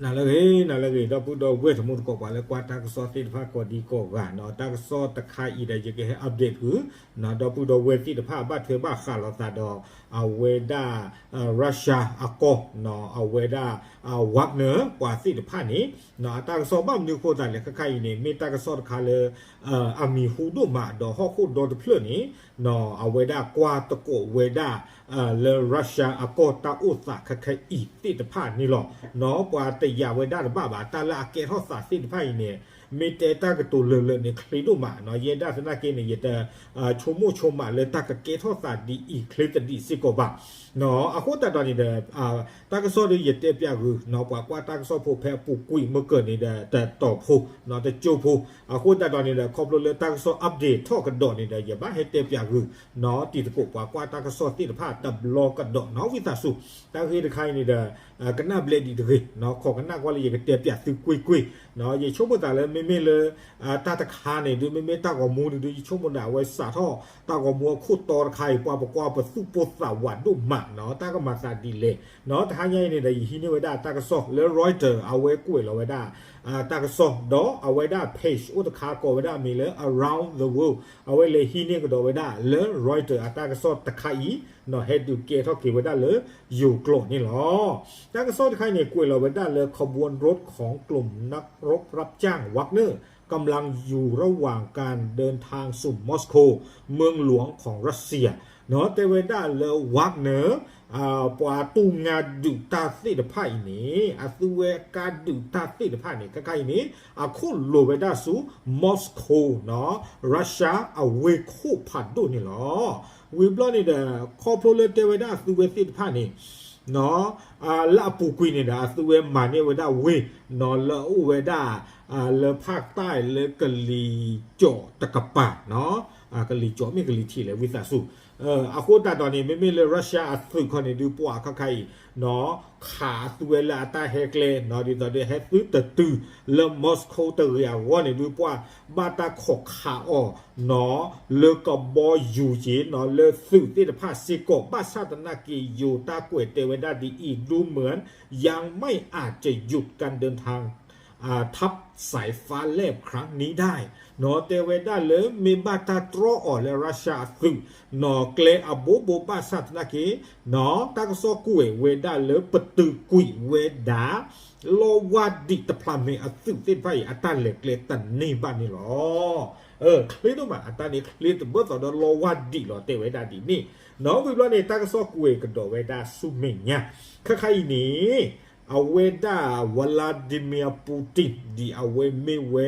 နၤလၢအဂ့ၤ နၤလၢအဂ့ၤ ဒီပုၢ်ဒီဝဲၢ်တံၤသကိး ပှၤလၢကွၢ်တၢ်ကစီၣ်သ့ၣ်တဖၣ်ကိးဒံကိးဂၤနီၤ, တၢ်ကစီၣ်တခါအံၤဒီး ယကဟဲ update ဃုာ် ဒီပုၢ်ဒီဝဲၢ်သ့ၣ်တဖၣ်ဘၣ်ထွဲဘၣ်ဃးလိာ်သးဒီး အဝဲဒၣ် Russia အကီၢ် အဝဲဒၣ် Wagner ပှၤသ့ၣ်တဖၣ်န့ၣ် အတၢ်ကစီၣ်ဘၣ်မနုၤအဃိသးလဲၣ် ခဲခါအံၤန့ၣ် မ့ၢ်တၢ်ကစီၣ်တခါလၢ အမံၤဟူဒိၣ်မး ဒီးဟီၣ်ခိၣ်ဒီတဖျၢၣ်န့ၣ် အဝဲဒၣ်ကွၢ်သကိးဝဲဒၣ် လၢ Russia အကီၢ်တၢ်အိၣ်သးခဲခါအံၤသ့ၣ်တဖၣ်န့ၣ်လီၤ. ပှၤတယာ်ဝဲဒၣ်တဘၣ်ဘၣ် တၢ်လၢအကဲထီၣ်သးသ့ၣ်တဖၣ်အံၤန့ၣ် မ့ၢ်တဲတၢ်ကတိၤလၢာ်လၢာ်န့ၣ် ချ့ဒိၣ်မးနီၤ, ယဲဒၣ်သနာ်က့န့ၣ် ယတ ဆိကမိၣ်ဆိကမးလၢတၢ်ကကဲထီၣ်သးဒ်အံၤ ချ့တဒံးစ့ၢ်ကီးဘၣ်. အဃိသတးဒီးန့ၣ်ဒီး တၢ်ကစီၣ်ဒီးယတဲပၠးဂုာ်နီၤ ပှၤကွၢ်တၢ်ကစီၣ်ဖိဖဲအပူၤကွံာ်မုၢ်ကၢၢ်န့ၣ်ဒီး တတီၤဖိနီၤ တကၠိဖိ, အဃိသတးဒီးန့ၣ်ဒီး ခီဖျိလၢတၢ်ကစီၣ် update ထီၣ်ကဒီးန့ၣ်ဒီး ယဘၣ်ဟဲတဲပၠးဂုာ်နီၤ တံၤသကိးပှၤကွၢ်တၢ်ကစီၣ်သ့ၣ်တဖၣ်တဘျီကဒီးနီၤ ဝံသးစူၤ တၢ်ဂ့ၢ်တခါအံၤန့ၣ်ဒီး ကနၣ်ဘျဲးဒံးတဂ့ၤနီၤ ခိးကနၣ်ကွၢ်လၢယကတဲပၠးသုကွ့ၢ်ကွ့ၢ်နီၤ ယဆိကမိၣ်သးလၢမ့မ့ၢ်လၢ တၢ်တခါန့ၣ်ဒုး မ့မ့ၢ်တၢ်ဂီၤမူန့ၣ်ဒုး ယဆိကမိၣ်ဒၣ်အဝဲစးထီၣ် တၢ်ဂီၤမူအခိၣ်တီတခါအံၤ ပှၤပကွၢ်ပသူၣ်ပိၢ်သးဝးဒိၣ်မးနီၤ တၢ်ကမၤသးဒ်လဲၣ်နီၤ တဟါညါအံၤန့ၣ်ဒီး ယဟံးန့ၢ်ဝဲဒၣ်တၢ်ကစီၣ်လၢ Reuters အဝဲကွဲးလီၤဝဲဒၣ် တၢ်ကစီၣ် ဒီးအဝဲဒၣ် page အိၣ်တခါကိးဝဲဒၣ်အမံၤလၢ Around the World အဝဲလဲၤဟံးန့ၢ်ကဒီးဝဲဒၣ်လၢ Reuters အတၢ်ကစီၣ်တခါအံၤနီၤ ဟဲဒုးကဲထီၣ်က့ၤဝဲဒၣ်လၢယိၤကျိာ်န့ၣ်လီၤ. တၢ်ကစီၣ်တခါအံၤန့ၣ် ကွဲးလီၤဝဲဒၣ်လၢ ขบวนรถของกลุ่มนักรบรับจ้าง Wagner กำลังอยู่ระหว่างการเดินทางสู่มอสโก เมืองหลวงของรัสเซีย တဲဝဲဒၣ်လၢ Wagner ပှၤတူၢ်ငါဒုးတၢ်သ့ၣ်တဖၣ်အံၤန့ၣ် အသုဝဲကါဒုးတၢ်သ့ၣ်တဖၣ်န့ၣ် ခဲခါအံၤန့ၣ် အခိၣ်လိာ်ဝဲဒၣ်ဆူ Moscow နီၤ Russia အဝ့ၢ်ခိၣ်ဖးဒိၣ်န့ၣ်လီၤ. ဝံၤဘျီန့ၣ်ဒီး ခီဖျိလၢတဲဝဲဒၣ်အသုဝဲသ့ၣ်တဖၣ်န့ၣ် လၢအပူၤကွံာ်န့ၣ်ဒီး အသုဝဲမၤန့ၢ်ဝဲဒၣ်ဝ့ၢ်နီၤ လၢအအိၣ်ဝဲဒၣ် လၢဖၣ်တၢၣ်လၢကလံၤကၠီးတကပၤနီၤ ကလံၤကၠီးမ့ၢ်ကလံၤထံးလဲၣ် ဝံသးစူၤ အဃိသတးဒီးန့ၣ် မ့မ့ၢ်လၢ Russia အသုးခီန့ၣ်ဒုး ပှၤခါခါအံၤနီၤ ခးအသုဝဲလၢအတၢ်ဟဲကျဲနီၤ ဒ်သိးဒီးဟဲသုတတုၤလၢ Moscow တဂ့ၤအဂီၢ်န့ၣ်ဒုး ပှၤဘၣ်တၢ်ခိးခးအီၤနီၤ လၢကဘီယူၤက့ၤနီၤ လၢသုးသ့ၣ်တဖၣ်စ့ၢ်ကီး ဘၣ်ဆၣ်သနာ်က့ ယိၤတၢ်ကွဲးတဲဝဲဒၣ်ဒ်အံၤ ดูเหมือนยังไม่อาจจะหยุดการเดินทาง ทับสายฟ้าแลบครั้งนี้ได้ နီၤ တဲဝဲဒၣ်လၢမ့ၢ်ဘၣ်တၢ်တြီအီၤလၢ Russia အသုးနီၤ ကျဲအဘိဘိဘၣ်ဆၣ်သနာ်က့နီၤ တၢ်ကစီၣ်ကွဲးဝဲဒၣ်လၢပတုာ်ကွံာ်ဝဲဒၣ် လီဝါဒံးတဖျးမဲာ်အသုးသ့ၣ်တဖၣ်အံၤ အတၢ်လဲၤကျဲတန့ၢ်ဘၣ်န့ၣ်လီၤ. ချ့ဒိၣ်မး အတၢ်န့ၣ်ချ့တဘၢသိးဒီးလီဝါဒံးလီၤ တဲဝဲဒၣ်ဒ်န့ၣ်နီၤ ဝံၤဘျီန့ၣ် တၢ်ကစီၣ်ကွဲးကဒီးဝဲဒၣ်ဆူမဲာ်ညါ ခဲခါအံၤန့ၣ် အဝဲဒၣ် Vladimir Putin ဒ်အဝဲမ့ၢ်ဝဲ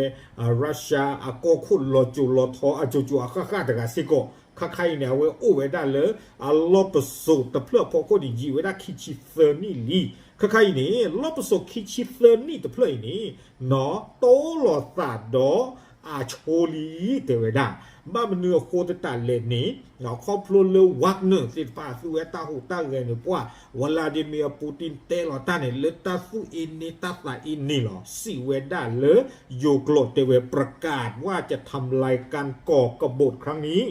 Russia အကီၢ်ခိၣ်လီၤစိၤလီၤထီအစိၤစိၤအဃၣ်ဃၣ်တဂၤစ့ၢ်ကီး ခဲခါအံၤန့ၣ် အဝဲအိၣ်ဝဲဒၣ်လၢ အလီၢ်ပစိာ်တဖျၢၣ်အဖီခိၣ်န့ၣ် ယံာ်ဝဲဒၣ်ခံဆံသၢနံၣ်လံ. ခဲခါအံၤန့ၣ် လီၢ်ပစိာ်ခံဆံသၢနံၣ်တဖျၢၣ်အံၤန့ၣ် နီၤ တိလီၤသးဒီး အဆိလံ တဲဝဲဒၣ် ဘၣ်မနုၤအဃိသတးလဲၣ်န့ၣ် ခီဖျိလၢ Wagner သ့ၣ်တဖၣ် အသုဝဲတၢ်ဟူးတၢ်ဂဲၤန့ၣ် ပှၤ Vladimir Putin တဲလီၤတၢ်န့ၣ် လၢတၢ်သူၣ်အ့န့ တၢ်သးအ့န့လီၤ. စံးဝဲဒၣ်လၢ ယိၤကျိာ်တဲဝဲ ประกาศว่าจะทำลายการก่อกบฏครั้งนี้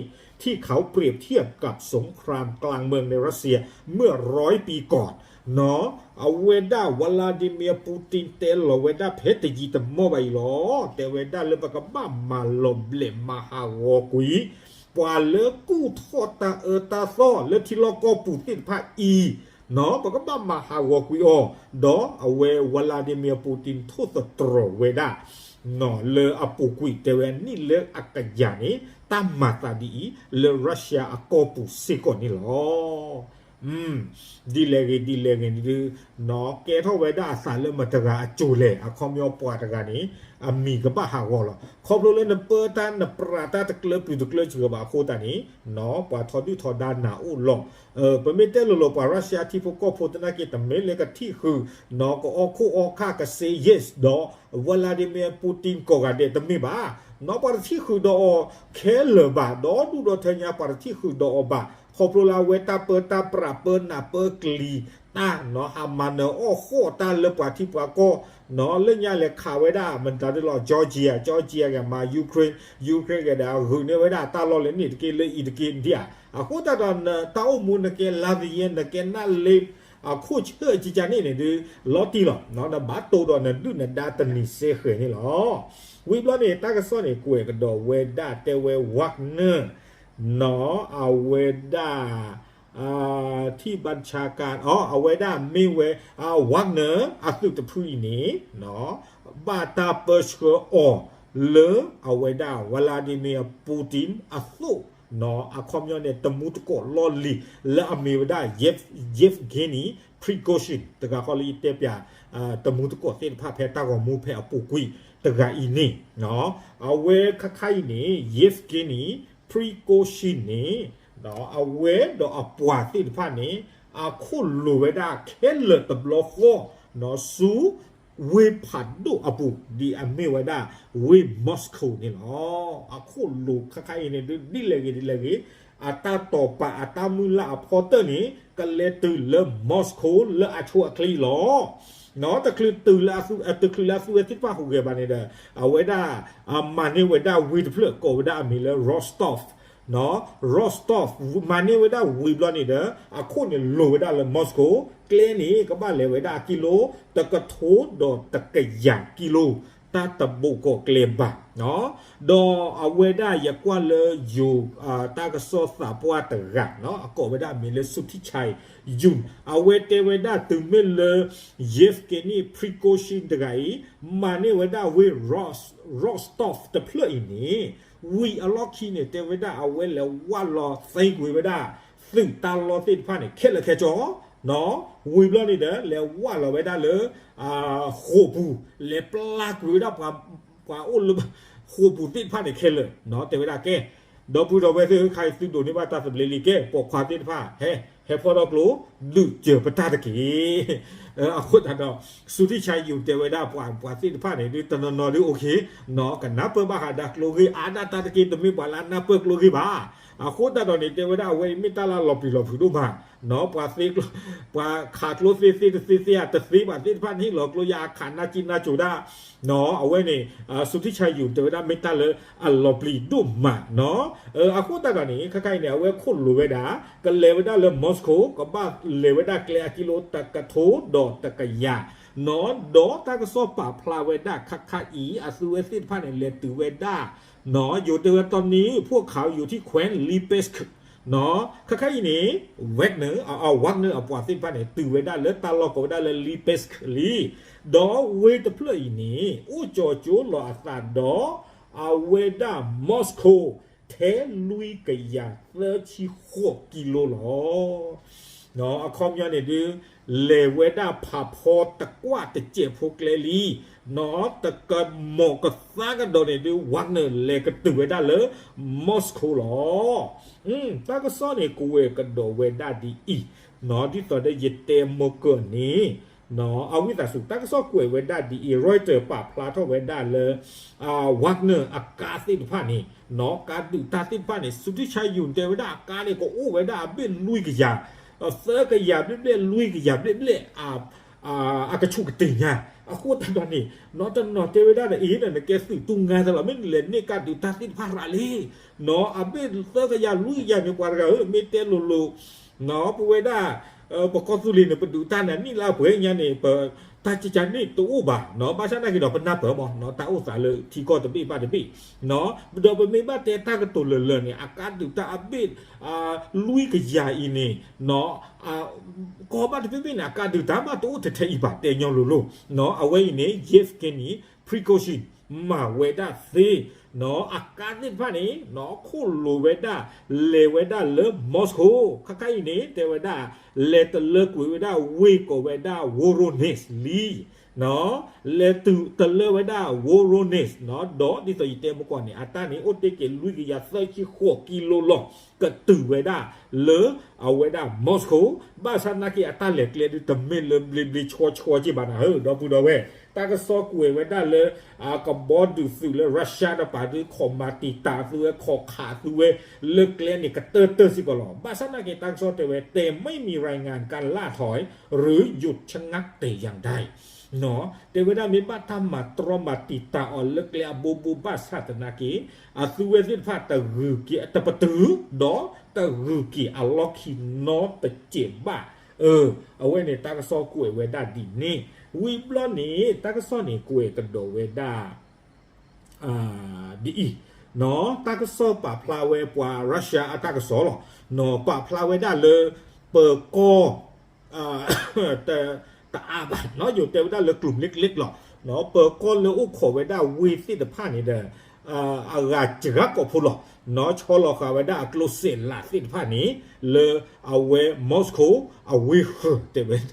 ที่เขาเปรียบเทียบกับสงครามกลางเมืองในรัสเซียเมื่อร้อยปีก่อน နီၤ အဝဲဒၣ် Vladimir Putin တဲလီၤဝဲဒၣ်ဖဲတယံာ်တမီၢ်ဘၣ်အံၤလီၤ. တဲဝဲဒၣ်လၢပကဘၣ်မၤလီၤဘျဲးမၤဟးဂီၤကွံာ် ပှၤလၢကူၣ်ထီၣ်တၢ်အၢတၢ်သီၣ်လၢထံလီၢ်ကီၢ်ပူၤသ့ၣ်တဖၣ်အံၤ နီၤ ပကဘၣ်မၤဟးဂီၤကွံာ်အီၤ ဒီးအဝဲ Vladimir Putin ထိၣ်သတြီၤဝဲဒၣ် နီၤ လၢအပူၤကွံာ်တဲဝဲအနံၣ်လၢအကယၤန့ၣ် တၢ်မၤသးဒ်အံၤ လၢ Russia အကီၢ်ပူၤစ့ၢ်ကီးန့ၣ်လီၤ. ဒ်လဲၣ်ဂ့ၤ ဒ်လဲၣ်ဂ့ၤန့ၣ်ဒုး နီၤ ကဲထီၣ်ဝဲဒၣ်အသးလၢမတၤတဂၤအစိၤလဲၣ် အခီပညီပှၤတဂၤန့ၣ် အမံၤကဘၣ်ဟးဂီၤလီၤ. ခီဖျိလၢနပၢတၢ်နပြးတၢ်တကျၢပျုၤတကျၢစှၤဘၣ်အဃိသတးန့ၣ် နီၤ ပှၤထီဒုၣ်ထီဒါနၤအိၣ်လီၤ. ပမ့ၢ်တဲလိၤလိၤ ပှၤ Russia ထံဖိကီၢ်ဖိသနာ်က့ တမ့ၢ်လၢကထံၣ်ဃုာ် နီၤ ကအီၣ်ခိၣ်အီၣ်ခၣ် က say yes ဒီး Vladimir Putin ကိးဂၤဒဲး တမ့ၢ်ဘၣ်. နီၤ ပှၤတထံၣ်ဃုာ်ဒီးအီၤခဲလၢာ်ဘၣ် ဒီးဒူၣ်ဒီးထၢညါ ပှၤတထံၣ်ဃုာ်ဒီးအီၤဘၣ် ခီဖျိလၢအဝဲတၢ်ပၢတၢ်ပြးပၢနးပၢကလံၤတၢ် နီၤ ဟးမၤနၢၤအီၣ်ဃီၣ်တၢ်လၢပှၤထံပှၤကီၢ် နီၤ လၢညါလဲၤခးဝဲဒၣ် မတၤဒ်လီၤ Georgia Georgia ကဲမၤ Ukraine Ukraine ကဲဒီး ဂုာ်န့ၢ်ဝဲဒၣ်တၢ်လီၢ်လၢန့ၣ်တက့ၢ်လၢအံၤတက့ၢ်ဒ်ဧါ. အဃိသတးဒီး တၢ်အိၣ်မူနကဲ လါသယဲ နကဲနၣ်လ့ အခိၣ်ဆၢၣ်ကကန့ၣ်န့ၣ်ဒုး လီၤတံၢ်လီၤ, နဘၣ်တိၢ်ဒီးနဒုၣ်နဒါတနံၤစဲဃဲၤန့ၣ်လီၤ. ဝံၤဘျီန့ၣ် တၢ်ကစီၣ်န့ၣ် ကွဲးကဒီးဝဲဒၣ်တဲဝဲ Wagner နီၤ အဝဲဒၣ် ထံၣ်ဘၣ်ဆါကါ အဝဲဒၣ်မ့ၢ်ဝဲ Wagner အသုးတဖုအံၤန့ၣ် ဘၣ်တၢ်ပၢဆှၢအီၤလၢအဝဲဒၣ် Vladimir Putin အသိး အခီပညီန့ၣ် တမူတကိးလီၢ်လံၤ လၢအမ့ၢ်ဝဲဒၣ် Yevgeny Prigozhin တဂၤဃီလၢယတဲပၠး တမူတကိးသ့ၣ်တဖၣ်ဖဲတၢ်ဂီၤမူဖဲအပူၤကွံာ်တဂၤအံၤန့ၣ် အဝဲခါခါအံၤန့ၣ် Yevgeny Prigozhin န့ၣ် အဝဲဒီးအပှၤသ့ၣ်တဖၣ်န့ၣ် အခိၣ်လိၤဝဲဒၣ်ခဲလၢာ်တဘျီဃီ ဆူ ဝ့ၢ်ဖးဒိၣ်အပူၤ ဒ်အမ့ၢ်ဝဲဒၣ် ဝ့ၢ် Moscow န့ၣ်လီၤ. အခိၣ်လိၤခါခါအံၤန့ၣ်ဒ်လဲၣ်ဂ့ၤဒ်လဲၣ်ဂ့ၤ အတၢ်တိာ်ပာ်အတၢ်မုၢ်လၢ်အဖီတၢၢ်န့ၣ် ကလဲၤတုၤလၢ Moscow လၢအဆိအချ့လီၤ. တချုးတုၤလၢအသုး တချုးလၢအသုးဝဲသ့ၣ်တဖၣ်ဟူးဂဲၤဘၣ်န့ၣ်ဒီး အဝဲဒၣ် မၤန့ၢ်ဝဲဒၣ်ဝ့ၢ်တဖျၢၣ် ကိးဝဲဒၣ်အမံၤလၢ Rostov နီၤ Rostov မၤန့ၢ်ဝဲဒၣ်ဝံၤဘျီန့ၣ်ဒီး အခိၣ်န့ၣ်လိၤဝဲဒၣ်လၢ Moscow ကျဲန့ၣ် ကဘၣ်လဲၤဝဲဒၣ်အကံလိ တကထိဒီးတကယၤကံလိ တၢ်တဘိးကီးကျဲဘၣ် ဒီးအဝဲဒၣ်ယကွၢ်လၢယိၤ တၢ်ကစီၣ်သးပှၢ်တဂၤ အကိးဝဲဒၣ်အမံၤလၢ Sutishay Yun အဝဲတဲဝဲဒၣ်တုၤမ့ၢ်လၢ Yevgeny Prigozhin တဂၤအံၤ မၤန့ၢ်ဝဲဒၣ်ဝ့ၢ် Rostov တဖျၢၣ်အံၤန့ၣ် ဝံၤအလီၢ်ခံန့ၣ် တဲဝဲဒၣ်အဝဲလဲၤဝးလီၤသ့ကွံာ်ဝဲဒၣ် သုးတၢ်လီၢ်သ့ၣ်တဖၣ်န့ၣ် ခဲလၢာ်ခဲဆ့ ဝံၤဘျီန့ၣ်ဒီး လဲၤဝးလီၤဝဲဒၣ်လၢ ဃိာ်ပူၤ လဲၤပျၢ်ကွံာ်ဝဲဒၣ် ပှၤအိၣ်လၢ ဃိာ်ပူၤသ့ၣ်တဖၣ်န့ၣ်ခဲလၢာ် တဲဝဲဒၣ်ကဲ ဒီပုၢ်ဒီဝဲၢ်သ့ၣ်ဧၢ ခါအံၤသုဒိးန့ၢ်ဘၣ်တၢ်သဘျ့လံကဲ ပိာ်ခွါသ့ၣ်တဖၣ် ဟဲ ဟဲဖီၣ်ထီၣ်ကျိ ဒုးစၢၤပတၢ်တက့ၢ်. အဃိသတးဒီး Sutishay Yun တဲဝဲဒၣ်ပှၤ ပှၤသ့ၣ်တဖၣ်န့ၣ် ဒ်တနီၤနီၤဒ် okay နီၤ ကနၢ်ပၢၢ်ဘၣ်ဃးဒီးကျိဂ့ၢ် အါဒၣ်တၢ်တက့ၢ် တမ့ၢ်ပှၤလၢအနၢ်ပၢၢ်ကျိဂ့ၢ်ဘၣ်. အဃိသတးဒီးန့ၣ် တဲဝဲဒၣ်အဝဲအံၤမ့ၢ်တၢ်လၢအလီၤပျံၤလီၤဖုးဒိၣ်မး ပှၤသ့ ပှၤခးကျိသ့သ့တသ့သ့ဧါ တသ့ဘၣ်သ့ၣ်တဖၣ်န့ၣ်လီၤကျိယၤအခးနၢ်ကံနၢ်ကိၤဒၣ် အဝဲန့ၣ် Sutishay Yun တဲဝဲဒၣ်မ့ၢ်တၢ်လၢအလီၤပျံၤဒိၣ်မးနီၤ. အဃိသတးဒီးန့ၣ် ခဲခါအံၤန့ၣ် အဝဲခိၣ်လိၤဝဲဒၣ် ကလဲၤဝဲဒၣ်လၢ Moscow ကဘၣ်လဲၤဝဲဒၣ်ကျဲအကံလိတကထိဒီးတကယၤနီၤ ဒီးတၢ်ကစီၣ်ပာ်ဖျါဝဲဒၣ်ခါခါအံၤ အသုဝဲသ့ၣ်တဖၣ်န့ၣ် လဲၤတုၤဝဲဒၣ် ယိၤတဲဝဲတီနံၤ ဖှိၣ်ခးယူၤထံၣ်ခွဲး Lipetsk နီၤ ခဲခါအံၤန့ၣ် Wagner အ Wagner အပှၤသ့ၣ်တဖၣ်န့ၣ် တုၤဝဲဒၣ်လၢတၢ်လီၢ်ကိးဝဲဒၣ်လၢ Lipetsk လံ ဒီးဝ့ၢ်တဖျၢၣ်အံၤန့ၣ် အိၣ်ကၠီၤကၠိလီၤအသးဒီး အဝဲဒၣ် Moscow ထဲလွံၢ်ကယၤသၢဆံဃိးကံလိလီၤ. အခီပညီန့ၣ်ဒုး လဲၤဝဲဒၣ်ဖးဖီတကွၢ်တစဲးဖိကျဲလံ နီၤ တကမီၤကသါကဒီးန့ၣ်ဒုး Wagner လဲၤကတုၤဝဲဒၣ်လၢ Moscow လီၤ. တၢ်ကစီၣ်န့ၣ် ကွဲးကဒီးဝဲဒၣ်ဒ်အံၤ နီၤ ဒ်သိးဒီးယတဲမိၢ်ကၢၢ်န့ၣ် အဝံသးစူၤ တၢ်ကစီၣ်ကွဲးဝဲဒၣ်ဒ်အံၤ Reuters ပာ်ဖျါထီၣ်ဝဲဒၣ်လၢ Wagner အကါသ့ၣ်တဖၣ်န့ၣ် နီၤ ကါဒုးတၢ်သ့ၣ်တဖၣ်န့ၣ် Sutishay Yun တဲဝဲဒၣ်အကါန့ၣ် ကအိၣ်ဝဲဒၣ်အဘ့ၣ်လွံၢ်ကယၤ သၢကယၤဘျဲၣ်ဘျဲၣ် လွံၢ်ကယၤဘျဲၣ်ဘျဲၣ် အကဆူးကတ့ၢ်ညါ အဃိသတးဒီးန့ၣ် နီၤတနီၤတဲဝဲဒၣ်ဒီး အ့ နကဲသုးတူၢ်ငါသးလီၤ မ့ၢ်နလဲၤန့ၢ်ကါဒုးတၢ်သ့ၣ်တဖၣ်ရၤလံ နီၤ အဘ့ၣ်သၢကယၤလွံၢ်ကယၤန့ၣ် ပှၤတဂၤဧၢ မ့ၢ်တဲလိၤလိၤ နီၤ ပဝဲဒၣ် ပကီၢ်သူလ့ၤန့ၣ် ပဒုးတၢ်န့ၣ် နံၣ်လၢအပှဲၤညါန့ၣ် ပတၢ်ကကန့ၣ်တအိၣ်ဘၣ် နီၤ ဘၣ်ဆၣ်နာ်က့ဒီး ပနၢ်ပၢၢ်မး နီၤ တၢ်အိၣ်သးလၢထံကီၢ်တဘ့ၣ်ဘၣ်တဘ့ၣ် နီၤ ဒီးပမ့ၢ်ဘၣ်တဲတၢ်ကတိၤလၢာ်လၢာ်န့ၣ် အကါဒုးတၢ်အဘ့ၣ် လွံၢ်ကယၤအံၤန့ၣ် နီၤ ကီၢ်ဘၣ်တဘ့ၣ်ဘ့ၣ်န့ၣ် အကါဒုးတၢ်ဘၣ်တအိၣ်ထဲထဲအံၤဘၣ် တဲညီလိၤလိၤ နီၤ အဝဲအံၤန့ၣ် Yevgeny Prigozhin မၤဝဲဒၣ်သ့ နီၤ အကါသ့ၣ်တဖၣ်န့ၣ် နီၤ ခိၣ်လိၤဝဲဒၣ် လဲၤဝဲဒၣ်လၢ Moscow ခါခါအံၤန့ၣ် တဲဝဲဒၣ် လဲၤတလၢကွံာ်ဝဲဒၣ်ဝ့ၢ်ကိးဝဲဒၣ် Voronezh လံ နီၤ လဲၤတုၤတလၢဝဲဒၣ် Voronezh နီၤ ဒီးဒ်သိးယတဲမကီၢ်န့ၣ် အတၢ်န့ၣ်အိၣ်တ့ၢ်က့ၤလွံၢ်ကယၤသၢဆံဃိးကံလိလီၤ ကတုၤဝဲဒၣ်လၢအဝဲဒၣ် Moscow ဘၣ်ဆၣ်နာ်က့အတၢ်လဲၤကျဲဒုးတမ့ၢ်လၢဘျ့ဘျ့ဆှီဆှီက့ဘၣ်နၤဧၢ ဒီပုၢ်ဒီဝဲၢ် တၢ်ကစီၣ်ကွဲးဝဲဒၣ်လၢ ကဘီဒုးသုးလၢ Russia တပၤဒုး ခိးမၤတံာ်တာ်သုဝဲ ခိးခးသုဝဲ လၢကျဲန့ၣ်ကတၢၢ်တၢၢ်စ့ၢ်ကီးလီၤ. ဘၣ်ဆၣ်နာ်က့တၢ်ကစီၣ်တဲဝဲ แต่ไม่มีรายงานการล่าถอย หรือหยุดชะงักแต่อย่างใด တဲဝဲဒၣ်မ့ၢ်ဘၣ်တၢ်မၤတြီမၤတံာ်တာ်အီၤလၢကျဲအဘိဘိဘၣ်ဆၣ်သနာ်က့ အသုဝဲသ့ၣ်တဖၣ်တဂုာ်က့ၤတပတုာ် ဒီးတဂုာ်က့ၤအလီၢ်ခံနီတစဲးဘၣ် အဝဲန့ၣ်တၢ်ကစီၣ်ကွဲးဝဲဒၣ်ဒ်န့ၣ်, ဝံၤဘျီန့ၣ် တၢ်ကစီၣ်န့ၣ်ကွဲးကဒီးဝဲဒၣ် ဒ်အံၤ, တၢ်ကစီၣ်ပာ်ဖျါဝဲပှၤ Russia အတၢ်ကစီၣ်လီၤ. ပာ်ဖျါဝဲဒၣ်လၢ ပၢၤကီၢ် တအါဘၣ်, ယိၤတဲဝဲဒၣ်လၢကျိၤမလ့ကျ့လီၤ. ပၢၤကီၢ်လၢအိၣ်ခိးဝဲဒၣ်ဝ့ၢ်သ့ၣ်တဖၣ်န့ၣ်ဒီး အဂၤစှၤကိးဖိလီၤ. ဆီလီၤဃာ်ဝဲဒၣ်အကျိစဲးလးသ့ၣ်တဖၣ်န့ၣ် လၢအဝဲ Moscow အဝ့ၢ်ဃၢၤ တဲဝဲဒ်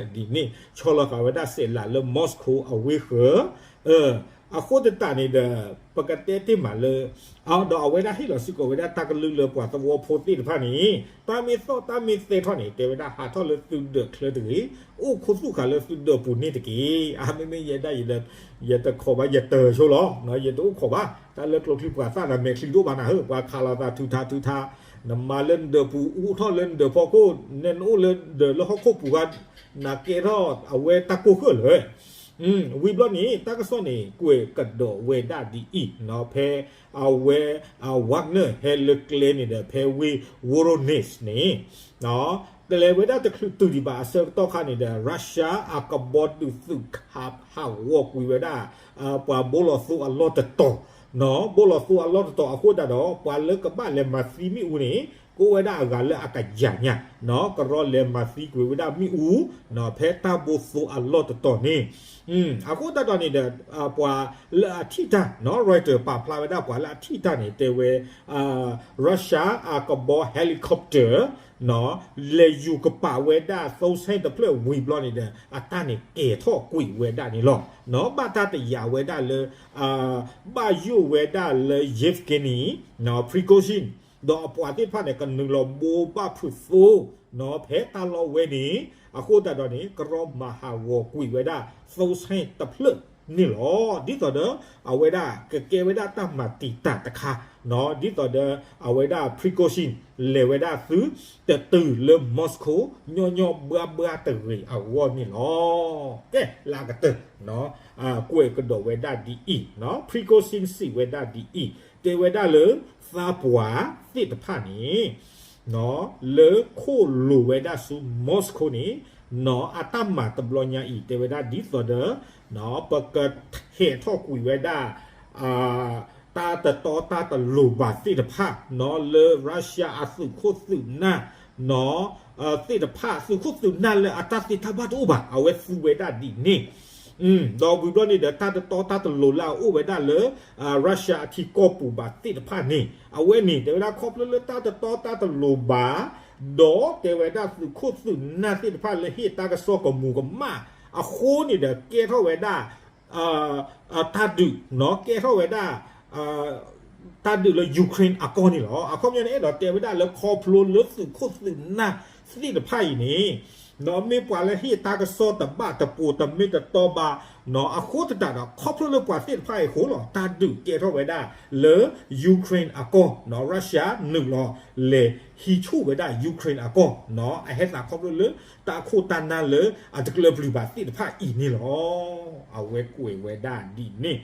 န့ၣ်, ဆီလီၤဃာ်ဝဲဒၣ်စဲးလးလၢ Moscow အဝ့ၢ်ဃၢၤ အဃိသတးန့ၣ်ဒီး ပကတဲတ့ၢ်မးလၢ ဒီးအဝဲဒၣ်ဟ့ၣ်လီၤစ့ၢ်ကီးဝဲဒၣ်တၢ်ကလုၢ်လၢပှၤသဝီဖိသ့ၣ်တဖၣ်န့ၣ် တၢ်မ့ၢ်သီၣ်တၢ်မ့ၢ်သဲထီၣ်န့ၣ် တဲဝဲဒၣ်ဟးထီၣ်လၢသုဒၢးချၢတဂ့ၤ, အိၣ်ခူသူၣ်ဃာ်လၢသုဒၢးပူၤန့ၣ်တက့ၢ်. အမ့မ့ၢ်ယဲဒၣ် ယတခိးဘၣ် ယတၢၤဆိလီၤ, ယတအိၣ်ခိးဘၣ်. တၢ်လၢကျိချံပှၤသၣ်ဒီးမဲာ်ချံတအိၣ်ဘၣ်နၤဧၢ, ပှၤခးလိာ်သးထုးထါထုးထါ, နမၤလၢနဒၢးပူၤ အူထီၣ်လၢနဒၢးဖီခိၣ်, နအိၣ်လၢနဒၢးလၢဟီၣ်ခိၣ်ပူၤဂၤ နကဲထီၣ်အဝဲတၢ်ကိၢ်ဃၢ်လၢ ဝံၤဘျီန့ၣ် တၢ်ကစီၣ်န့ၣ် ကွဲးကဒီးဝဲဒၣ်ဒ်အံၤ, ဖဲအဝဲ Wagner ဟဲလၢကျဲန့ၣ်ဒီး ဖဲဝ့ၢ် Voronezh န့ၣ် တလဲၤဝဲဒၣ်တချုးတုၤဒံးဘၣ်အဆၢကတီၢ်ခါန့ၣ်ဒီး Russia အကဘီဒုးသုးခးဟးဂီၤကွံာ်ဝဲဒၣ် ပှၤဘိလီၤသိအလီၢ်တတီၤ, ဘိလီၤသိအလီၢ်တတီၤအဃိသတးဒီး ပှၤလၢကဘၣ်လဲၤမၤသံမ့ၣ်အူန့ၣ် ကအိၣ်ဝဲဒၣ်အဂၤလၢအကယၤညါ, ကရီလဲၤမၤသံကွံာ်ဝဲဒၣ်မ့ၣ်အူ ဖဲတၢ်ဘိသိအလီၢ်တတီၤန့ၣ် အဃိသတးဒီးန့ၣ်ဒီး ပှၤလၢအထံၣ်တၢ် Reuters ပာ်ဖျါဝဲဒၣ်ပှၤလၢအထံၣ်တၢ်န့ၣ် တဲဝဲ Russia အကဘီ helicopter လဲၤယူၤကပာ်ဝဲဒၣ် သိဆဲၣ်တဖျၢၣ်ဝံၤဘျီန့ၣ်ဒီး အတၢ်န့ၣ်ကဲၤထီၣ်ကွံာ်ဝဲဒၣ်န့ၣ်လီၤ. ဘၣ်တၢ်တယာ်ဝဲဒၣ်လၢ ဘၣ်ယိၣ်ဝဲဒၣ်လၢ Yevgeny Prigozhin ဒီးအပှၤသ့ၣ်တဖၣ်န့ၣ် ကနုာ်လီၤဘိးဘၣ်ဖုးသိ ဖဲတၢ်လီၢ်ဝဲန့ၣ် အဃိသတးဒီးန့ၣ် ကရီမၤဟးဂီၤကွံာ်ဝဲဒၣ် သိဆဲၣ်တဖျၢၣ်န့ၣ်လီၤ. ဒ်သိးဒီး အဝဲဒၣ်ကကဲဝဲဒၣ်တၢ်မၤတံာ်တာ်တခါ ဒ်သိးဒီး အဝဲဒၣ် Prigozhin လဲၤဝဲဒၣ်သု တတုၤလၢ Moscow ညီညီဘှါဘှါတဂ့ၤအဂီၢ်န့ၣ်လီၤ. ကဲ လၢအကတၢၢ် ကွဲးကဒီးဝဲဒၣ်ဒ်အံၤ, Prigozhin စံးဝဲဒၣ်ဒ်အံၤ, တဲဝဲဒၣ်လၢ သးပှၢ်သ့ၣ်တဖၣ်န့ၣ် လၢခိၣ်လိၤဝဲဒၣ်ဆူ Moscow န့ၣ် အတၢ်မၤတဘျီညါအံၤ တဲဝဲဒၣ်ဒ်သိးဒီး ပကထဲးထီၣ်ကွံာ်ဝဲဒၣ် တၢ်တတီတၢ်တလိၤဘၣ်သ့ၣ်တဖၣ် လၢ Russia အသုးခိၣ်သုးနၢ် သ့ၣ်တဖၣ် သုးခိၣ်သုးနၢ်လၢအတၢ်သ့တၢ်ဘၣ်တအိၣ်ဘၣ် အဝဲသူဝဲဒၣ်ဒ်န့ၣ် ဒီးဝံၤဘျီန့ၣ်ဒီး တၢ်တတီတၢ်တလိၤလၢအအိၣ်ဝဲဒၣ်လၢ Russia အထံကီၢ်ပူၤဘၣ်သ့ၣ်တဖၣ်န့ၣ် အဝဲန့ၣ် တဲဝဲဒၣ်ခီဖျိလၢတၢ်တတီတၢ်တလိၤဘၣ် ဒီးတဲဝဲဒၣ်သုးခိၣ်သုးနၢ်သ့ၣ်တဖၣ်လၢဟ့ၣ်တၢ်ကစီၣ်ကမူၤကမၣ်အဃိန့ၣ်ဒီး ကဲထီၣ်ဝဲဒၣ် တၢ်ဒုး ကဲထီၣ်ဝဲဒၣ် တၢ်ဒုးလၢ Ukraine အကီၢ်န့ၣ်လီၤ. အခီပညီန့ၣ် အဲၣ်ဒိးတဲဝဲဒၣ်လၢခီဖျိလၢသုးခိၣ်သုးနၢ်သ့ၣ်တဖၣ်အံၤန့ၣ် မ့ၢ်ပှၤလၢဟ့ၣ်တၢ်ကစီၣ်တဘၣ်တပိၤတမ့ၢ်တတီဘၣ် အဃိသတးဒီး ခီဖျိလၢပှၤသ့ၣ်တဖၣ်အံၤအဃိလီၤ တၢ်ဒုးကဲထီၣ်ဝဲဒၣ်လၢ Ukraine အကီၢ် Russia နုာ်လီၤလဲၤဟံးဆူၣ်ဝဲဒၣ် Ukraine အကီၢ် အဟဲသးခီဖျိလၢ တၢ်အခိၣ်တၢ်နၢ်လၢအတကျၢၤပျုၤဘၣ်သ့ၣ်တဖၣ်အံၤန့ၣ်လီၤ. အဝဲကွဲးဝဲဒၣ်ဒ်န့ၣ်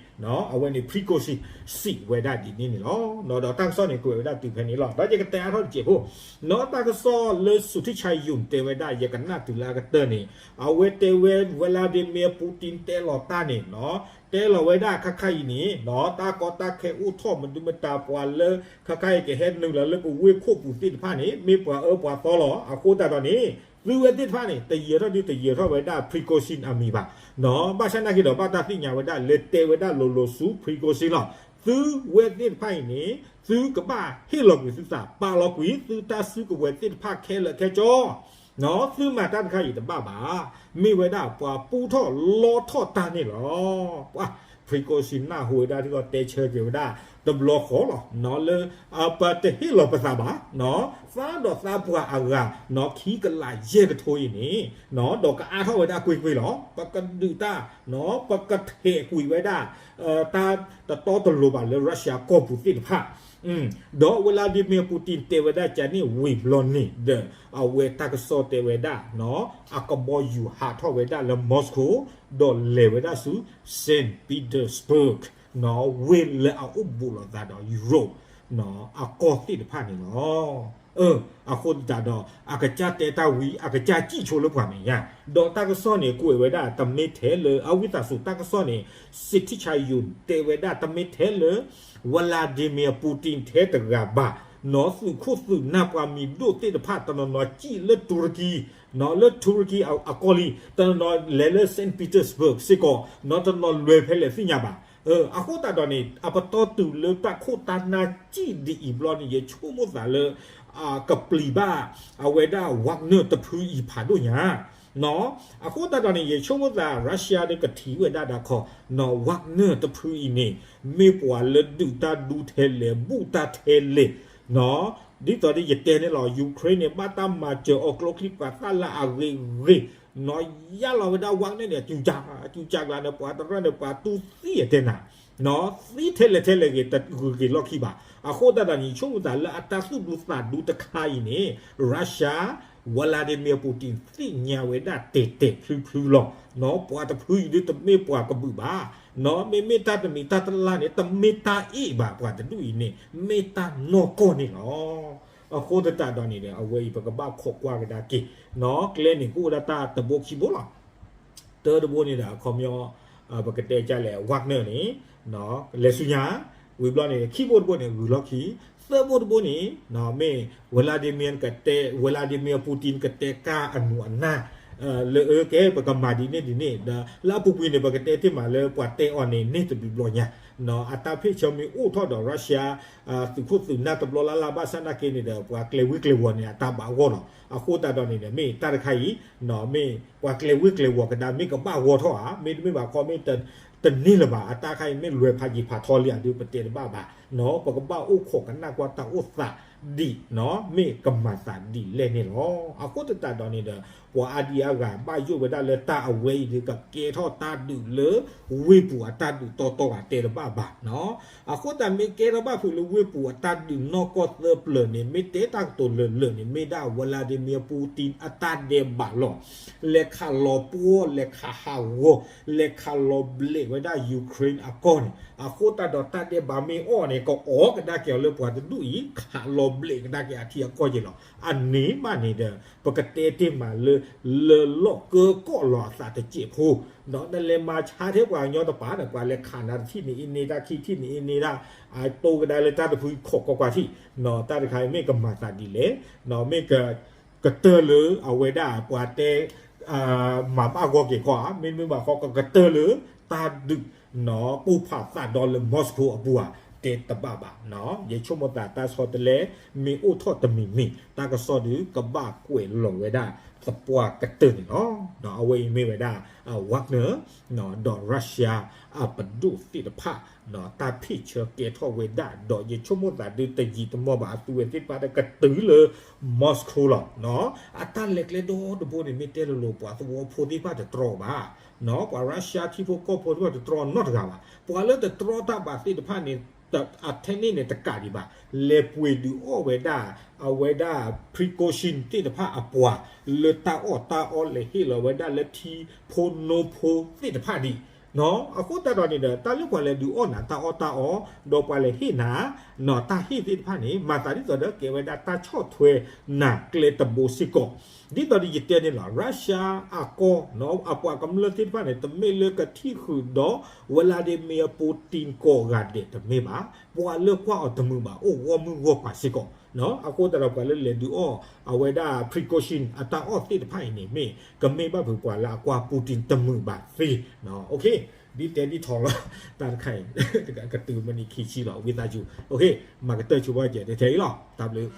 အဝဲန့ၣ် Prigozhin စံးဝဲဒၣ်ဒ်န့ၣ်န့ၣ်လီၤ. ဒီးတၢ်ကစီၣ်န့ၣ် ကွဲးဝဲဒၣ်တုၤဖဲန့ၣ်လီၤ. ဒီးယကတဲအါထီၣ်တစဲးဖိ တၢ်ကစီၣ်လၢ Sutee Chayum တဲဝဲဒၣ် ယကနၣ်တုၤလၢအကတၢၢ်န့ၣ် အဝဲတဲဝဲ Vladimir Putin တဲလီၤတၢ်န့ၣ် တဲလီၤဝဲဒၣ်ခါခါအံၤန့ၣ် တၢ်ကီတၢ်ခဲအိၣ်ထီၣ်မနုၤမတၤ ပှၤလၢခါခါအံၤကဟဲနုာ်လီၤလၢပဝ့ၢ်ခိၣ်ပူၤသ့ၣ်တဖၣ်န့ၣ် မ့ၢ်ပှၤအၢပှၤသီလီၤ. အဃိသတးဒီးန့ၣ် သုဝဲသ့ၣ်တဖၣ်န့ၣ် တယၢၤထီၣ်ဒုတယၢၤထီၣ်ဝဲဒၣ် Prigozhin အမံၤဘၣ်. ဘၣ်ဆၣ်နာ်က့ၤဒီး ဘၣ်တၢ်သ့ၣ်ညါဝဲဒၣ် လဲၤတဲဝဲဒၣ်လိၤလိၤဆူ Prigozhin လီၤ. သုဝဲသ့ၣ်တဖၣ်အံၤန့ၣ် သုကဘၣ်ဟ့ၣ်လီၤကွံာ်သုသး ပာ်လီၤကွံာ်သုတၢ်စုကဝဲၤသ့ၣ်တဖၣ်ခဲလၢာ်ခဲဆ့ သုမၤတၢ်တခါအံၤတဘၣ်ဘၣ်. မ့ၢ်ဝဲဒၣ်ပှၤပူထီၣ်လီထီၣ်တၢ်န့ၣ်လီၤ. ပှၤ Prigozhin နၢ်ဟူဝဲဒၣ်ဒ်သိးတဲဆၢက့ၤဝဲဒၣ် တဘျီဃီလီၤ လၢ ပတဟ့ၣ်လီၤပသးဘၣ် သးဒီးသးပှၢ်အဂၤ ခံကလးယဲၢ်ကထိအံၤန့ၣ် ဒီးကအါထီၣ်ဝဲဒၣ်ကွ့ၢ်ကွ့ၢ်လီၤ. ပကဒုးတၢ် ပကထဲးကွံာ်ဝဲဒၣ် တၢ်တတီတလိၤဘၣ်လၢ Russia ကီၢ်ပူၤသ့ၣ်တဖၣ် ဒီး Vladimir Putin တဲဝဲဒၣ်ကန့ၣ်ဝံၤဘျီန့ၣ်ဒီး အဝဲတၢ်ကစီၣ်တဲဝဲဒၣ် အကဘီယူၤဟးထီၣ်ဝဲဒၣ်လၢ Moscow ဒီးလဲၤဝဲဒၣ်ဆူ Saint Petersburg ဝ့ၢ်လၢအအိၣ်ဘူးလိာ်သးဒီး Europe အကီၢ်သ့ၣ်တဖၣ်န့ၣ်လီၤ. အဃိသတးဒီး အကစၢ်တဲတၢ်ဝံၤ အကစၢ်စံၣ်ဆိလၢပှၤမဲာ်ညါ, ဒီးတၢ်ကစီၣ်န့ၣ် ကွဲးဝဲဒၣ်တမ့ၢ်ထဲလၢ အဝံသးစူၤ တၢ်ကစီၣ်န့ၣ် Sithichai Yun တဲဝဲဒၣ်တမ့ၢ်ထဲလၢ Vladimir Putin ထဲတဂၤဘၣ်, နီၢ် သုးခိၣ်သုးနၢ်ပှၤမံၤဒိၣ်သ့ၣ်တဖၣ် တနီၤနီၤစံၣ်လၢတူရကံ, နီၢ် လၢတူရကံ အကီၢ်လံ, တနီၤနီၤလဲၤလၢ Saint Petersburg စ့ၢ်ကီး, နီၢ် တနီၤလဲၤဖဲလဲၣ်သ့ၣ်ညါဘၣ်. အဃိသတးဒီးန့ၣ် အပတီၢ်တုၤလၢတၢ်ခိၣ်တၢ်နၢ်စံၣ်ဒ်အံၤဘျီန့ၣ် ယဆိကမိၣ်သးလၢ ကပျံၤဘၣ် အဝဲဒၣ် Wagner တဖုအံၤဖးဒိၣ်ညါ, နီၢ်. အဃိသတးဒီးန့ၣ် ယဆိကမိၣ်သး Russia ဒီးကထံၣ်ဝဲဒၣ်ဒၣ်ခီ, နီၢ် Wagner တဖုအံၤန့ၣ် မ့ၢ်ပှၤလၢဒုးတၢ်ဒူထဲလဲၣ် ဘူးတၢ်ထဲလဲၣ်, နီၢ်. ဒ်သိးဒီးယတဲန့ၣ်လီၤ Ukraine န့ၣ် ဘၣ်တၢ်မၤစၢၤအီၤကျိချံမျိာ်သၣ်လၢအဂ့ၤဂ့ၤ, နီၢ် ယါလီၤဝဲဒၣ် Wagner န့ၣ် အစူၤစူၤကျါန့ၣ် ပှၤတရၣ်န့ၣ် ပှၤတူၢ်သံအတဲနၤ, နီၢ် သံထဲလဲၣ်ထဲလဲၣ်ဂ့ၤ တဂုၤက့ၤလီၢ်ခံဘၣ်. အဃိသတးဒီးန့ၣ် ယဆိကမိၣ်သးလၢအတၢ်သူၣ်ဒူသးဒူတခါအံၤန့ၣ် Russia Vladimir Putin သ့ၣ်ညါဝဲဒၣ်တဲာ်တဲာ်ဖျုဖျုလီၤ, နီၢ်. ပှၤတဖုအံၤဒုးတမ့ၢ်ပှၤကဘုၣ်ဘၣ်, နီၢ် မ့မ့ၢ်တၢ်တမံၤတၢ်တလၢ်န့ၣ် တမ့ၢ်တၢ်အ့ၣ်ဘၣ် ပှၤတဒူၣ်အံၤန့ၣ် မ့ၢ်တၢ်နီၢ်ကီၢ်န့ၣ်လီၤ. အဃိသတးဒီးန့ၣ်ဒီး အဝဲအံၤပကဘၣ်ခိးကွၢ်ကဒါက့ၤ, နီၢ် ကျဲန့ၣ်ကအိၣ်ဒၣ်တၢ်တဘိခံဘိလီၤ. တၢ်တဘိန့ၣ်ဒီး အခီပညီ ပကတဲကလဲၣ် Wagner န့ၣ် လဲၤဆူညါ, ဝံၤဘျီန့ၣ် ခံဘိတဘိန့ၣ် ဂုၤလီၢ်ခံ, သၢဘိတဘိန့ၣ် နီၢ် မ့ၢ် Vladimir ကတဲ Vladimir Putin ကတဲကၢ်အနူအနၢ် လၢအကဲ ပကမၤဒ်န့ၣ်ဒ်န့ၣ်ဒီး လၢအပူၤကွံာ်န့ၣ် ပကတဲတ့ၢ်မးလၢပှၤတဲအီၤန့ၣ် န့ၢ်တဘျုးဘျီညါ, နီၢ် အတၢ်ဖ့ၣ်ဆၢမ့ၢ်အိၣ်ထီၣ်ဒီး Russia သုးခိၣ်သုးနၢ်တဘျီလၢ်လၢ်ဘၣ်ဆၣ်နာ်က့န့ၣ်ဒီး ပှၤကျဲၤဝ့ကျဲၤဝီၤန့ၣ် အတၢ်ဘၣ်ဂီၢ်လီၤ. အဃိသတးဒီးန့ၣ်ဒီး မ့ၢ်တၢ်တခါအံၤ နီၢ် မ့ၢ်ပှၤကျဲၤဝ့ကျဲၤဝီၤကဒါ မ့ၢ်ကဘၣ်ဂီၢ်ထီၣ်ဧါ မ့တမ့ၢ်ဘၣ်ခီ မ့ၢ်တန့ၢ်လၢၤဘၣ်. အတၢ်တခါအံၤ မ့ၢ်လွဲၤဖးယံာ်ဖးထီလံဧါဒုး ပတဲတဘၣ်ဘၣ်, နီၢ် ပကဘၣ်အိၣ်ခိးကနၣ်ကွၢ်တၢ်အိၣ်သးဒ် နီၢ် မ့ၢ်ကမၤသးဒ်လဲၣ်န့ၣ်လီၤ. အဃိသတးဒီးန့ၣ်ဒီး ပှၤအါဒံအါဂၤဘၣ်ယိၣ်ဝဲဒၣ်လၢတၢ်အဝဲအံၤဒုး ကကဲထီၣ်တၢ်ဒုးလၢ ဝ့ၢ်ပူၤအတၢ်ဒုးတီတီဂၤတဲတဘၣ်ဘၣ်, နီၢ်. အဃိသတးမ့ၢ်ကဲထီၣ်ဘၣ်ဖုးလၢဝ့ၢ်ပူၤအတၢ်ဒုးနီၢ်ကီၢ်သၢပျၢၤန့ၣ် မ့ၢ်တဲတၢ်ကတိၤလၢာ်လၢာ်န့ၣ် မ့ၢ်ဒၣ် Vladimir Putin အတၢ်ဒဲးဘးလီၤ. လဲၤခးလီၤပှီၢ် လဲၤခးဟးဂီၤ လဲၤခးလီၤဘျဲးဝဲဒၣ် Ukraine အကီၢ်န့ၣ် အဃိသတးဒီးတၢ်ဒဲးဘးမ့ၢ်အီၣ်န့ၣ် ကအီၣ်ကဒါက့ၤအီၤလၢပှၤတဒူၣ်အံၤ ခးလီၤဘျဲးကဒါက့ၤအထံအကီၢ်က့ၤလီၤ. အန့ၣ်မးန့ၣ်ဒီး ပကတဲတ့ၢ်မးလၢ လၢလီၢ်ကၢကီၣ်လီၤအသးတစဲးဖိ, ဒီးနလဲၤမၤဆါထဲပှၤကညီတပၤဒီး ပှၤလဲၤခးနၤတထံၣ်န့ၣ် အန့ၢ်တၢ်ခံထံၣ်န့ၣ် အန့ၢ်တၢ် အတိကဒါလၢတၢ်တဖုခိးကွၢ်ကွၢ်ထံၣ်, တၢ်တခါအံၤမ့ၢ်ကမၤသးဒ်လဲၣ်, မ့ၢ်က ကတၢၢ်လၢအဝဲဒၣ်ပှၤတဲ မၤဘၣ်ဂီၢ်က့ၤခီဧါ, မ့တမ့ၢ်ဘၣ်ခီ ကကတၢၢ်လၢတၢ်ဒုး ပိၢ်ဖးသးဒီးလၢ Moscow အပူၤဧါ, တဲတဘၣ်ဘၣ်. ယဆိကမိၣ်သးတၢ်ဆီတလဲ မ့ၢ်အိၣ်ထီၣ်တမံၤမံၤ တၢ်ကစီၣ်ဒုးကဘၣ်ကွဲးလီၤဝဲဒၣ်သပှၢ်ကတၢၢ်န့ၣ်လီၤ. အဝဲအံၤမ့ၢ်ဝဲဒၣ် Wagner ဒီး Russia အပဒိၣ်သ့ၣ်တဖၣ် တၢ်ဖ့ၣ်ဆၢကဲထီၣ်ဝဲဒၣ် ဒီးယဆိကမိၣ်သးဒုးတယံာ်တမီၢ်ဘၣ် အသုဝဲသ့ၣ်တဖၣ်ဒီးကတုၤလၢ Moscow လီၤ. အတၢ်လဲၤကျဲဒီတဘိန့ၣ် မ့ၢ်တဲလိၤလိၤပှၤသဝီဖိသ့ၣ်တဖၣ်တတြီဘၣ်, ပှၤ Russia ထံဖိကီၢ်ဖိသ့ၣ်တဖၣ်တတြီနီတဂၤဘၣ်. ပှၤလၢတတြီတၢ်ဘၣ်သ့ၣ်တဖၣ်န့ၣ် အထဲန့ၣ်န့ၣ်တကးဒံးဘၣ် လဲၤပှ့ၤဒုးအီၣ်ဝဲဒၣ် အဝဲဒၣ် Prigozhin သ့ၣ်တဖၣ်အပှၤ လၢတၢ်အီၣ်တၢ်အီလဲၤဟ့ၣ်လီၤဝဲဒၣ်လၢထံဖိနိဖိသ့ၣ်တဖၣ်ဒံး အဃိသတးဒီးန့ၣ်ဒီး တၢ်လၢပှၤလဲၤဒုးအီၣ်နၤတၢ်အီၣ်တၢ်အီ ဒီးပှၤလဲၤဟ့ၣ်နၤ တၢ်ဟ့ၣ်သ့ၣ်တဖၣ်န့ၣ် မၤသးဒ်သိးဒီးကဲဝဲဒၣ်တၢ်ဆီၣ်ထွဲနၤကျဲတဘိစ့ၢ်ကီး. ဒ်သိးဒီးယတဲန့ၣ်လီၤ Russia အကီၢ် အပှၤကမျၢၢ်သ့ၣ်တဖၣ်န့ၣ် တမ့ၢ်လၢကထံၣ်ဃုာ်ဒီး Vladimir Putin ကိးဂၤဒဲးတမ့ၢ်ဘၣ်. ပှၤလၢကွၢ်အီၤတမုာ်ဘၣ် အိၣ်ဂီၢ်မုၢ်ဂီၢ်ပၤစ့ၢ်ကီး အဃိသတးဒီးပှၤလၢလဲၤဒုးအီၣ် အဝဲဒၣ် Prigozhin အတၢ်အီၣ်သ့ၣ်တဖၣ်အံၤန့ၣ် မ့ၢ်ကမ့ၢ်ဘၣ်ဖုးပှၤလၢအကွၢ် Putin တမုာ်ဘၣ်သ့. ဒ်တဲဒ်ထီလီၤ တၢ်တခါအံၤ ကတုၤမံးနံးခံဆံလီၤ ဝံသးစူၤ မၤကတၢၢ်ဆိပာ်စၢၤထဲအံၤလီၤ တၢ်ဘျုး